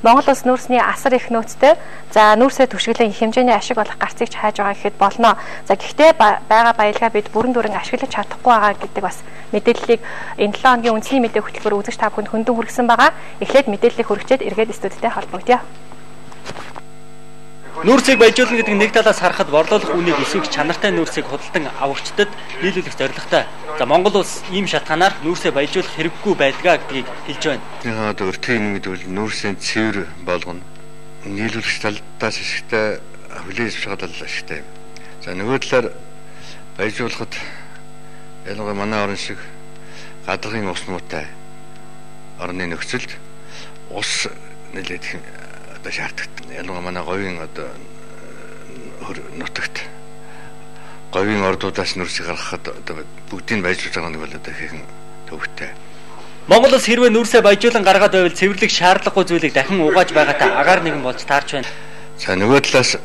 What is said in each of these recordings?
Монгол улс нүүрсний асар их нөөцтэй. За нүүрсээ түшиглэн их хэмжээний ашиг олох гарцыг ч хайж байгаа гэхэд болно. За гэхдээ байгаа баялгаа бид бүрэн дүүрэн ашиглаж чадахгүй байгаа гэдэг бас мэдээллийг энэ 7 хоногийн үндэсний мэдээ хөтөлбөр үзэгч та бүхэнд хөндлөн хүргэсэн байгаа. Эхлээд мэдээллийг хүргэчээд эргээд студидтэй холбогдъё. Нүүрсийг баяжуулна гэдэг нэг талаас харахад борлуулах үнийг өсгөх чанартай нүүрсийг худалдан авагчдад нийлүүлэх зорилготой. За Монгол улс ийм шалтгаанаар нүүрсээ баяжуулах хэрэггүй байдгаа гэдгийг хэлж байна. Одоо өртгийн гэдэг бол нүүрсийн цэвэр болгоно. Нийлүүлэх талдаас ашигтай, хүлээж авах талаас ашигтай юм. За нөгөө талаар баяжуулахад ялангуяа манай орн шиг гадаргын ус муутай орны нөхцөлд ус нэлээд одоо шаарддаг. Ялангуяа манай говийн одоо нутагт говийн ордуудаас нүүрсийг гаргахад одоо бүгдийг баяжуулж байгаа нэг бол одоо ихэнх төвөгтэй. Монгол улс хэрвээ нүүрсээ баяжуулан гаргаад байвал цэвэрлэх шаардлагагүй зүйлийг дахин угааж байгаатай агаар нэгэн болж таарч байна. За нөгөө талаас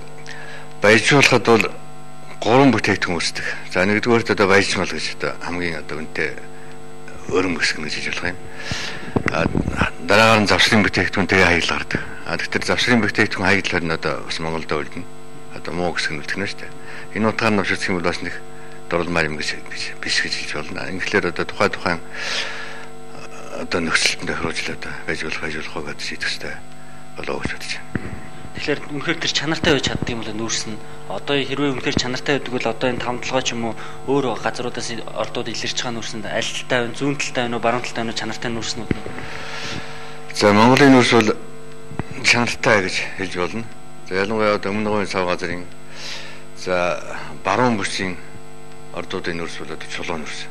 баяжуулахад бол 3 бүтээгдэхүүн үүсдэг. За нэгдүгээрт одоо баяжмал гэж одоо хамгийн одоо үнэтэй өрөм хэсэг гэж хэлж болох юм. Дараагаар нь завсрын бүтээгдэхүүн тэгээ хаягдал гардаг. Тэгэхээр завсрын бүтээгдэхүүн хаягдлаар нь одоо бас Монголд үлдэнэ. Одоо муу хэсэг нь үлдэх нь шүү дээ. Энэ утгаар нь авчирх юм бол бас нэг дурлмаар юм гэж биш гэж хэлж болно. Ингээхээр одоо тухайн одоо нөхцөлд тохируулж л одоо баяжуулах гэж шийдэх хэрэгтэй болоо гэж бодож байна. Тэгэхээр үнэхээр тэр чанартай байж чаддаг юм бол нүүрс нь одоо хэрвээ үнэхээр чанартай байдаг бол одоо энэ тавталгой ч юм уу өөр газруудаас ордууд илэрч байгаа нүүрсэнд аль талтай байна, зүүн талтай байна уу, баруун талтай байна уу чанартай нүүрснүүд нь? За Монголын нүүрс бол чанартай гэж хэлж болно. За ялангуяа одоо өмнө говийн сав газрын за баруун бүсийн ордуудын нүүрс бол одоо чулуун нүүрс.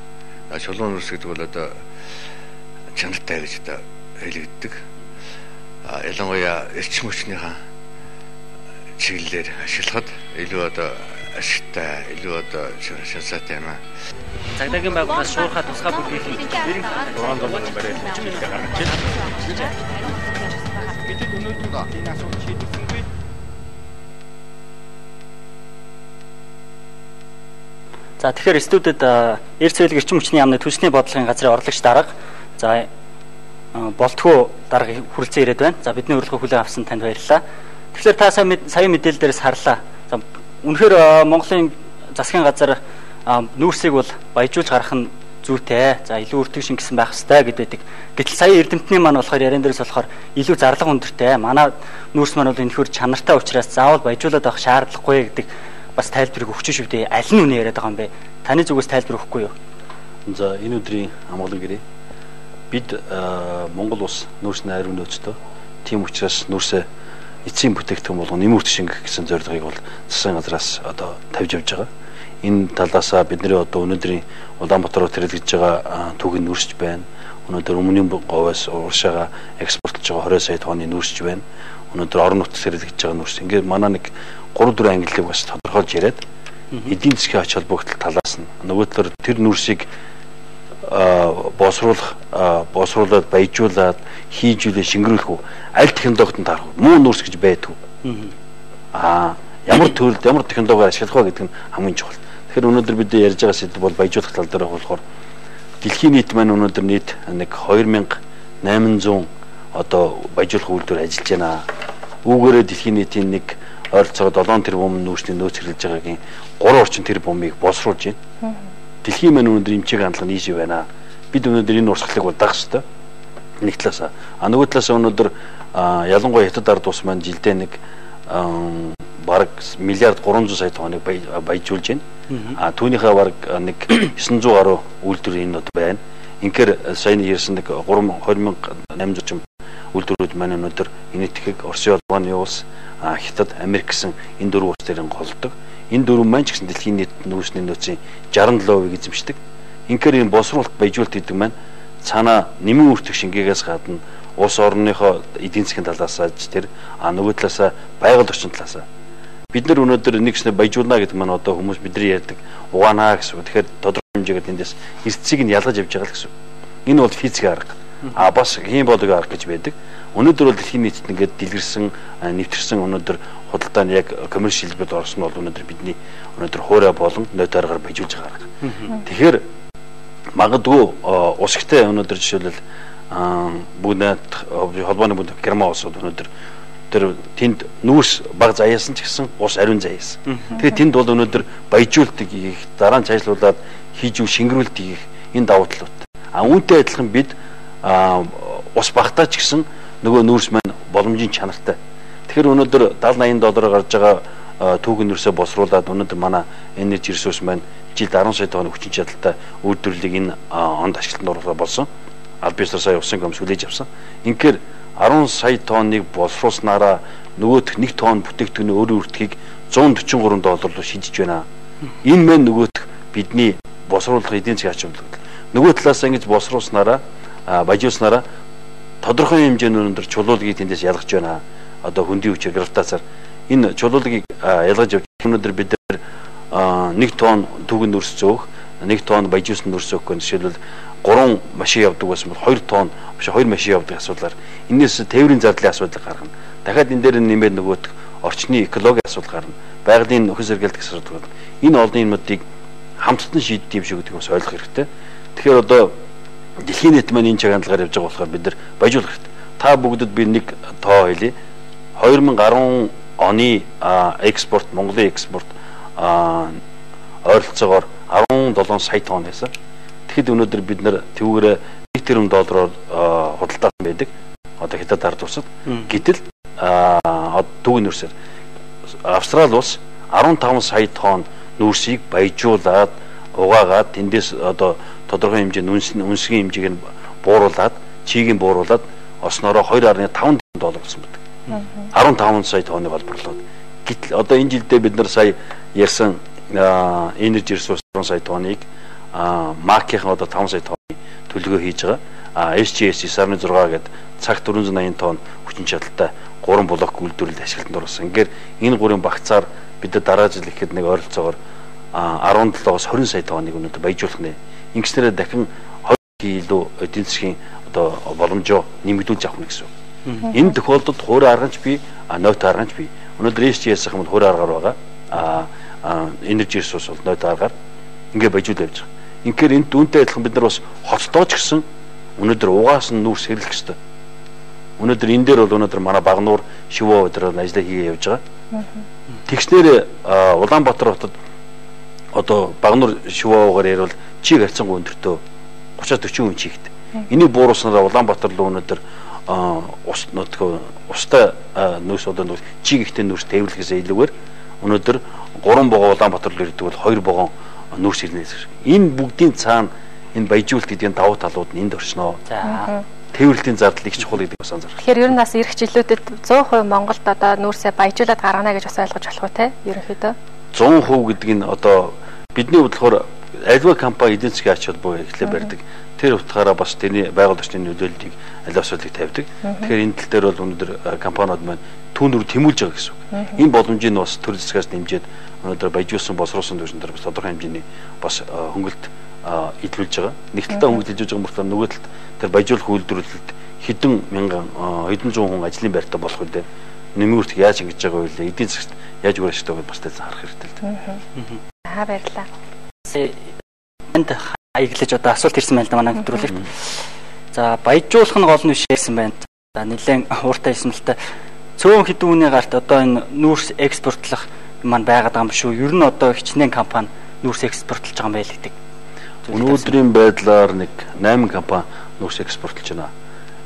За чулуун нүүрс гэдэг бол одоо чанартай гэж одоо хэлэгддэг. Ялангуяа эрчим хүчнийхээ чиглэлээр ашиглахад илүү одоо ашигтай, илүү одоо шансаатай юм аа. Цагдаагийн байгууллагаас шуурхай тусгай бүлгийн 600 бариад хэмжээлээ гаргаж байна. Бидэд өнөөдөр энэ асуудал шийдэгдсэнгүй. За тэгэхээр студид Эрд цэвэрлэг эрчим хүчний яамны түлшний бодлогын газрын орлогч дарга за болтгоо дарга хүрэлцэн ирээд байна. За бидний урилгыг хүлээн авсан танд баярлалаа. Тэгэхээр та сая мэдээлэл дээрээс харлаа. За үнэхээр Монголын засгийн газар нүүрсийг бол баяжуулж гаргах нь зүйтэй. За илүү өртөг шингэсэн байх ёстой гэдэг. Гэтэл сая эрдэмтний маань болохоор яриан дээрээс болохоор илүү зарлага өндөртэй. Манай нүүрс маань бол энэхүүр чанартай учраас заавал баяжуулаад авах шаардлагагүй гэдэг бас тайлбарыг өгч шүү дээ. Аль нь үнэ яриад байгаа юм бэ? Таны зүгээс тайлбар өгөхгүй юу? За энэ өдрийн амгалан гэрээ. Бид Монгол улс нүүрсний ариун нөөцтэй. Тийм учраас нүүрсээ эцсийн бүтээгдэхүүн болгон нэмэлт шингэх гэсэн зорилгыг бол засгийн газраас одоо тавьж явж байгаа. Энэ талаасаа бидний одоо өнөөдрийн Улаанбаатар руу хэрэглэж байгаа түүхийн нүүрсч байна. Өнөөдөр өмнөний говьос урагшаага экспортлж байгаа 20 сая тонны нүүрсч байна. Өнөөдөр орон нутгад хэрэглэж байгаа нүүрс. Ингээд манай нэг 3 4 ангиллыг бас тодорхойлж яриад эдийн засгийн ач холбогдол талаас нь нөгөө талаар тэр нүүрсийг боосруулад баяжуулаад хийжүүлээ шингэрүүлэх үү аль технологид нь таарах вэ? Муу нүүрс гэж байдгүй. Ямар төрөлд ямар технологиор ашиглах вэ гэдэг нь хамгийн чухал. Тэгэхээр өнөөдөр бид ярьж байгаа сэдв бол баяжуулах тал дээр болохоор дэлхийн нийт маань өнөөдөр нийт нэг 2800 одоо баяжуулах үйлдвэр ажиллаж байна. Үүгээрээ дэлхийн нийтийн нэг ойролцоогоо 7 тэрбум нүүрсний нөөц хэрэглэж байгаагийн 3 орчим тэрбумыг боловсруулж байна. Дэлхийн маань өнөөдөр эмчиг хандлага нийш байна. Бид өнөөдөр энэ урсгалыг бол дагах ёстой. Нэг талаас. Нөгөө талаас өнөөдөр ялангуяа хятад ард улс маань жилдээ нэг бараг 1,3 миллиард сая тонныг баяжуулж байна. Түүнийхээ бараг нэг 900 гаруй үйлдвэр энэ одоо байна. Инхээр саяны ярьсан нэг 2800 орчим үйлдвэрүүд маань өнөөдөр Энэтхэг, Оросын холбооны улс, Хятад, Америк гэсэн энэ дөрвөн улс дээр голдог. Энэ дөрвөн маань ч гэсэн дэлхийн нийт нүүрсний нөөцийн 67%-ийг эзэмшдэг. Инхээр энэ боловсруулалт баяжуулалт гэдэг маань цаанаа нэмэн үртэх шингээгээс гадна улс орныхоо эдийн засгийн талаас ч тэр нөгөө талаасаа байгаль орчин талаасаа бид нар өнөөдөр нэг хэсэг баяжуулна гэдэг маань одоо хүмүүс бидний ярьдаг угаанаа гэсэн үг. Тэгэхээр тодорхой хэмжээгээр тэндээс эрдэсийг нь ялгаж явж байгаа л гэсэн үг. Энэ бол физик арга. Бас хийн бодлого арга гэж байдаг. Өнөөдөр бол дэлхийн нийтэд ингээд дэлгэрсэн, нэвтэрсэн өнөөдөр худалдаа нь яг коммерц хэлбэрт орсон бол өнөөдөр бидний өнөөдөр хуурай болон ноёд аргаар баяжуулж байгаа арга. Тэгэхээр магадгүй улс ихтэй өнөөдөр жишээлбэл Бүгд холбооны бүгд Герман улсууд өнөөдөр тэр тэнд нүүрс баг заяасан ч гэсэн ус ариун заяасан. Тэгэхээр тэнд бол өнөөдөр баяжуултыг хийх, дараа нь цаашлуулад хийж шингэрүүлт хийх энэ давуу талууд. А үүнтэй адилхан бид ус багтаа ч гэсэн нөгөө нүүрс маань боломжийн чанартай. Тэгэхээр өнөөдөр 70 80 доллараар гарч байгаа түүхэн нүүрсээ босруулад өнөөдөр манай энержи ресурс маань жилд 10 сая тонн хүчин чадалтай үйлдвэрлэлийг энэ онд ашиглалтанд оруулах болсон. Аль биесээр сая усын комисс хүлээж авсан. Инхээр 10 сая тонныг боловсруулснараа нөгөөх 1 тонн бүтээгдэхүүний өөрийн үрдгийг 143 доллар руу шидэж байна. Энэ мэн нөгөөх бидний босруулах эдийн засгийн ач холбогдол. Нөгөө талаас ингэж босруулснараа баяжуулснараа тодорхой хэмжээний өндөр чулуулагийг тэндээс ялгаж байна. Одоо хөндийн хүчээр гравитацаар энэ чулуулагийг ялгаж явж өнөөдөр бид нар 1 тонн түүхэн нүүрс зөөх, 1 тонн баяжуулсан нүүрс зөөх гэх жишээлбэл 3 машин явдаг байсан бол 2 тонн биш 2 машин явдаг асуудлаар энэс тээврийн зардлын асуудлыг гаргана. Дахиад энэ дээр нэмээд нөгөөх орчны экологийн асуудал гарна. Байгалийн нөхөн сэргийлэх асуудал гарна. Энэ олон юмнуудыг хамттан шийддэг юм шиг гэдгийг бас ойлгох хэрэгтэй. Тэгэхээр одоо дэлхийн нийт маань энэ чаг хандлагаар явж байгаа болохоор бид нар баяжуулах хэрэгтэй. Та бүгдэд би нэг тоо хэлье. 2010 оны экспорт, Монголын экспорт ойролцоогоор 17 сая тонн байсан. Тэгэхэд өнөөдөр бид нар түүгээрээ 1 тэрбум доллараар худалдаасан байдаг. Одоо Хятад ард улсад. Гэтэл түүгийн нүүрсээр Австрали улс 15 сая тонн нүүрсийг баяжуулаад угаагаад тэндээс одоо тодорхой хэмжээний үнсгийн хэмжээг нь бууруулад, чигийг бууруулад осноороо 2.5 тэрбум доллар болсон байдаг. 15 сая тонныг олборлоод. Гэтэл одоо энэ жилдээ бид нар сая ярьсан энержи ресурс 10 сая тонныг МАК-ийн одоо 5 сая тонны төлөвлөгөө хийж байгаа. SGS 9.6 гэдэг цагт 480 тонн хүчин чадалтай 3 блок үйлдвэрлэлд ашиглалтанд оруулсан. Ингээд энэ гурвын багцаар бид дараа жил ихэд нэг ойролцоогоор 17-оос 20 сая тонныг өнөөдөр баяжуулах нэ. Ингэснээрээ дахин 2 илүү эдийн засгийн одоо боломжоо нэмэгдүүлж авах нь гэсэн үг. Энэ тохиолдолд хуурай арганч бий, ноот арганч бий. Өнөөдөр SGS-ийн бол хуурай аргаар байгаа. Энержи ресурс бол ноот аргаар ингээ баяжуул явж байгаа. Инхээр энэ үүнтэй адилхан бид нар бас хоцтооч гэсэн өнөөдөр угаас нь нүүрс хэрэглэх ёстой. Өнөөдөр энэ дээр бол өнөөдөр манай Багнуур Шивоо өдрөөр ажиллаа хийгээ явж байгаа. Тэгснээр Улаанбаатар хотод одоо Багнуур Шивоогоор ярил чиг харьцангуй өндөртөө 30-40% чигт. Энийг бууруулснараа Улаанбаатар руу өнөөдөр ус нөтгөө устай нүүрс одоо нүүрс чиг ихтэй нүүрс тээвэрлэхээс илүүгээр өнөөдөр 3 богоо Улаанбаатар руу ирдэг бол 2 богоон нүүрс ирнэ гэж. Энэ бүгдийн цаана энэ баяжуулт гэдгийн давуу талууд нь энд оршноо. За. Тээвэрлэлийн зардал их чухал гэдэг бас анзаарах. Тэгэхээр ер нь бас ирэх жилүүдэд 100% Монголд одоо нүүрсээ баяжуулаад гаргана гэж бас ойлгож болох уу те? Ерөнхийдөө 100% гэдэг нь одоо бидний бодлохоор альва компани эдийн засгийн ач холбоо эхлээ барьдаг. Тэр утгаараа бас тэрний байгаль орчны нөлөөллийг аль асуудлыг тавьдаг. Тэгэхээр энэ тал дээр бол өнөөдөр компаниуд маань түүн рүү тэмүүлж байгаа гэсэн үг. Энэ боломжийг бас төр засгаас нэмжээд өнөөдөр баяжуулсан, босруулсан түвшин дээр бас тодорхой хэмжээний бас хөнгөлт илрүүлж байгаа. Нэг талдаа хөнгөлт илрүүлж байгаа мөртлөө нөгөө талд тэр баяжуулах үйлдвэрлэлд хэдэн мянган хэдэн зуун хүн ажлын байртай болох үлээ. Нэмэгүрт яаж ингэж байгаа вэ? Эдийн засгт яаж үр ашигтай байгааг бас тайлан харах хэрэгтэй л дээ. Аа баярлалаа. Энд аяглаж одоо асуулт ирсэн байна л да манай нэвтрүүлэгт. За баяжуулах нь гол нь биш гэсэн байна. За нэлээд хууртай хэлсэн л та. Цөөн хэдэн үний гарт одоо энэ нүүрс экспортлох маань байгаад байгаа юм шүү. Ер нь одоо хичнээн компани нүүрс экспортлж байгаа юм байл гэдэг. Өнөөдрийн байдлаар нэг 8 компани нүүрс экспортлж байна.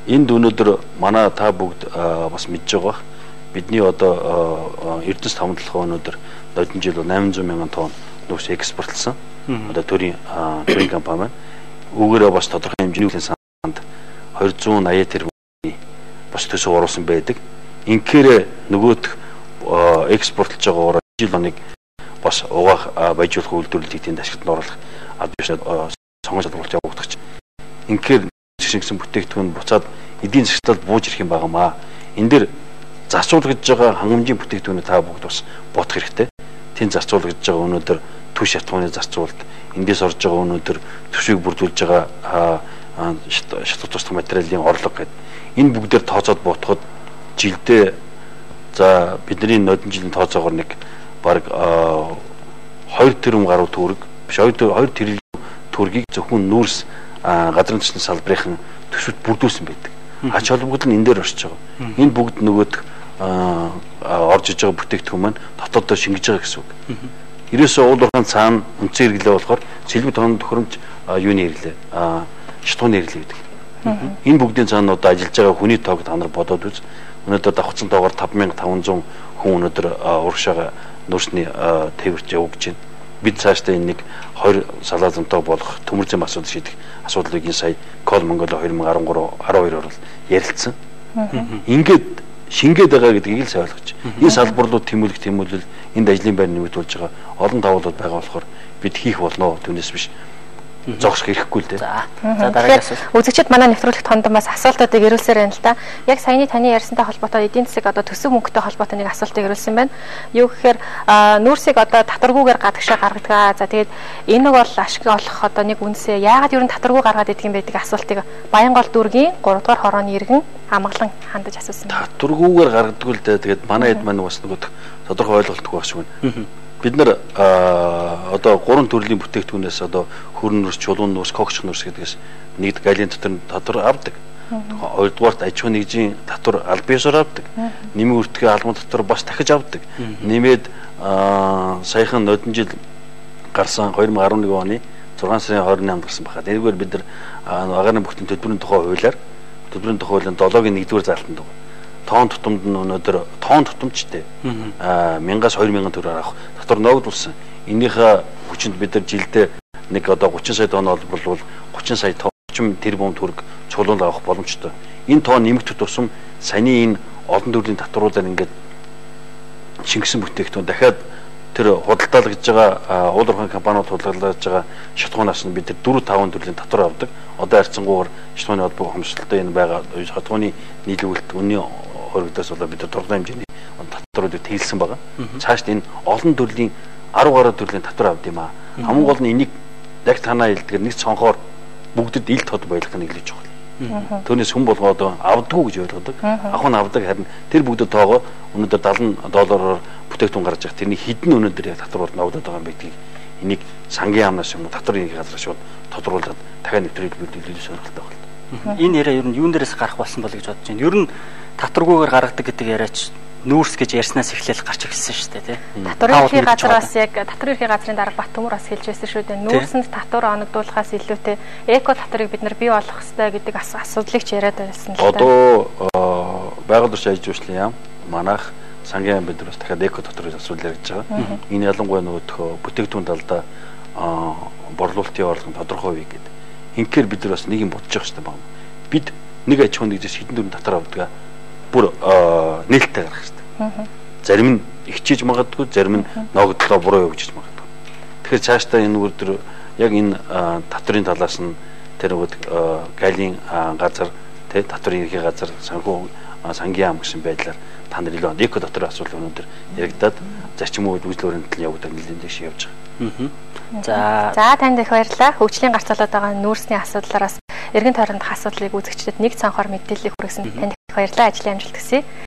Энд өнөөдөр манай та бүгд бас мэдж байгаа бах. Бидний одоо Эрдэнэс таван толгой өнөөдөр нодон жил 800 мянган тонн нүүрс экспортлсон. Одоо төрийн компани маань. Үүгээрээ бас тодорхой хэмжээний нүүрсийн санд 280 тэрбумын бас төсөв оруулсан байдаг. Инхээр нөгөөх экспортлж байгаагаар жил оныг бас угаах баяжуулах үйлдвэрлэлийг тэнд ашиглалтанд оруулах аль бишээ сонгон шалгаруулж явагдах чинь. Инхээр шингэсэн бүтээгдэхүүн буцаад эдийн засгт бууж ирэх юм байгаамаа. Энэ дэр зарцуулагдж байгаа хангамжийн бүтээгдэхүүнээ та бүгд бас бодох хэрэгтэй. Тэнд зарцуулагдж байгаа өнөөдөр түш шатхууны зарцуулалт, эндээс орж байгаа өнөөдөр түшийг бүрдүүлж байгаа шатах туслах материалын орлого гэдэг. Энэ бүгдээр тооцоод бодоход жилдээ за бидний нодон жилийн тооцоогоор нэг бараг 2 тэрбум гаруй төгрөг биш 2 триллион төгрөгийг зөвхөн нүүрс газрын төсний салбарын төсвөд бүрдүүлсэн байдаг. Ач холбогдол нь энэ дээр орж байгаа. Энэ бүгд нөгөөх орж иж байгаа бүтээгдэхүүн маань дотооддоо шингэж байгаа гэсэн үг. Ерөөсөө уул уурхайн цаана үндсэн хэрэглээ болохоор сэлбэг тоног төхөөрөмж юуны хэрэглээ, шатхууны хэрэглээ гэдэг. Энэ бүгдийн цаана одоо ажиллаж байгаа хүний тоог та нар бодоод үз. Өнөөдөр давхцсан тоогоор 5500 хүн өнөөдөр урагшаага нүүрсний тээвэрч явагдаж байна. Бид цаашдаа энэ нэг 2 салаа замтай болох төмөр зэм асуудал шийдэх асуудлыг энэ сая Кол Монголиа 2013 12-оор бол ярилцсан. Ингээд шингээд байгаа гэдгийг л сайн ойлгож. Энэ салбарлууд тэмүүлэх энд ажлын байр нэмэгдүүлж байгаа олон тавуулууд байгаа болохоор бид хийх болно. Түүнээс биш зогсох хэрэггүй л дээ. За дараагийн асуулт. Үзэгчид манай нэвтрүүлэгт хондан бас асуултуудыг ирүүлсээр байна л да. Яг саяны таны ярьсантай холбоотой эдийн засаг одоо төсөв мөнгөтэй холбоотой нэг асуултыг ирүүлсэн байна. Юу гэхээр нүүрсийг одоо татваргүйгээр гадагшаа гаргадаг. За тэгээд энэ нэг бол ашиг олох одоо нэг үнсээ яагаад ер нь татваргүй гаргаад идэх юм бэ гэдэг асуултыг Баянгол дүүргийн 3 дугаар хорооны иргэн амгалан хандаж асуусан байна. Татваргүйгээр гаргадаг л дээ. Тэгээд манай хэд маань бас нөгөө тодорхой ойлголтгүй байх шиг байна. Бид нар одоо 3 төрлийн бүтээгдэхүүнээс одоо хөрөн нүрс, чулуун нүрс, когч нүрс гэдгээс нэг галийн дотор татвар авдаг. Хоёрдугаарт аж ахуйн нэгжийн татвар аль биесээр авдаг. Нэмийн үртгэн албан татвар бас дахиж авдаг. Нэмээд саяхан нодон жил гарсан 2011 оны 6 сарын 28-нд гарсан баха. Энэгээр бид нар агаарын бүхтэн төлбөрийн тухай хуулиар хуулийн 7-гийн 1-р заалтанд байгаа. Тоон тутамд нь өнөөдөр тоон тутамжтай 1000-аас 2000 төгрөгөөр авах татвар ноогдуулсан. Энийхээ хүчинд бид нар жилдээ нэг одоо 30 сая тонн олборлол 30 сая 30 тэрбум төгрөг цуглуул авах боломжтой. Энэ тоон нэмэгдэх тусам саяны энэ олон төрлийн татваруудаар ингээд шингэсэн бүтээгдэхүүн дахиад тэр худалдаалгаж байгаа уул уурхайн компаниуд худалдаалгаж байгаа шатхуунаас нь бид нар 4 5 төрлийн татвар авдаг. Одоо харьцангуйгаар шатхууны холбоо хомсдолтой энэ байгаа шатхууны нийлүүлэлт үнийн хоригдоос болоо бид нар тодорхой хэмжээний татваруудыг тэлсэн байгаа. Цаашд энэ олон төрлийн 10 гаруй төрлийн татвар авд юм аа. Хамгийн гол нь энийг яг танаа хэлдгээр нэг цонхоор бүгдэд ил тод баялах нь илүү чухал. Түүнээс хүн болгоо одоо авдаггүй гэж ойлгодог. Авах нь авдаг, харин тэр бүгдэд тоогоо өнөөдөр 70 доллараар бүтээгдэхүүн гарч байгаа. Тэрний хэдэн өнөөдөр яг татвар бол ногдоод байгаа юм бэ гэдгийг энийг сангийн яамнаас юм уу татварын газар шууд тодруулаад дахиад нэвтрүүлбэл илүү сонирхолтой байна. Энэ яриа ер нь юун дээрээс гарах болсон бол гэж бодож байна. Ер нь татваргүйгээр гаргадаг гэдэг яриач нүүрс гэж ярьснаас эхлээл гарч ирсэн шүү дээ, тий. Татварын ерхий газраас яг татварын ерхий газрын дарга Баттөмөр бас хэлж байсан шүү дээ. Нүүрсэнд татвар оногдуулахаас илүүтэй эко татварыг бид нар бий болгох ёстой гэдэг асуудлыг ч яриад байсан л да. Одоо байгаль орчин аж үйлчлийн яам манайх сангийн яам бид нар бас дахиад эко татварын асуудал яригдж байгаа. Энэ ялангуяа нөгөө бүтээгдэхүүн талдаа борлуулалтын орлого тодорхой үе гэдэг. Инхээр бид нар бас нэг юм бодож явах хэрэгтэй байна. Бид нэг аж ахуйн нэгжээс хэдэн төрлийн татвар авдаг бүр нээлттэй гаргах хэрэгтэй. Зарим нь ихчиж магадгүй, зарим нь ногдлоо буруу явж магадгүй. Тэгэхээр цаашдаа энэ үр яг энэ татварын талаас нь тэр нөгөө галийн газар, тэ татварын ерхий газар, санхүү сангийн яам гэсэн байдлаар та нар илүү эко татварын асуудал өнөөдөр яригадаад зарчим үед үйлдэл өрөндөл явагдаад нэлээд дэш явж байгаа. За танд их баярлалаа. Хөгжлийн гарцаалаад байгаа нүүрсний асуудлаараас эргэн тойрондох асуудлыг үзэгчдэд нэг цонхоор мэдээллийг хүргэсэн танд их баярлалаа. Ажлын амжилт хүсье.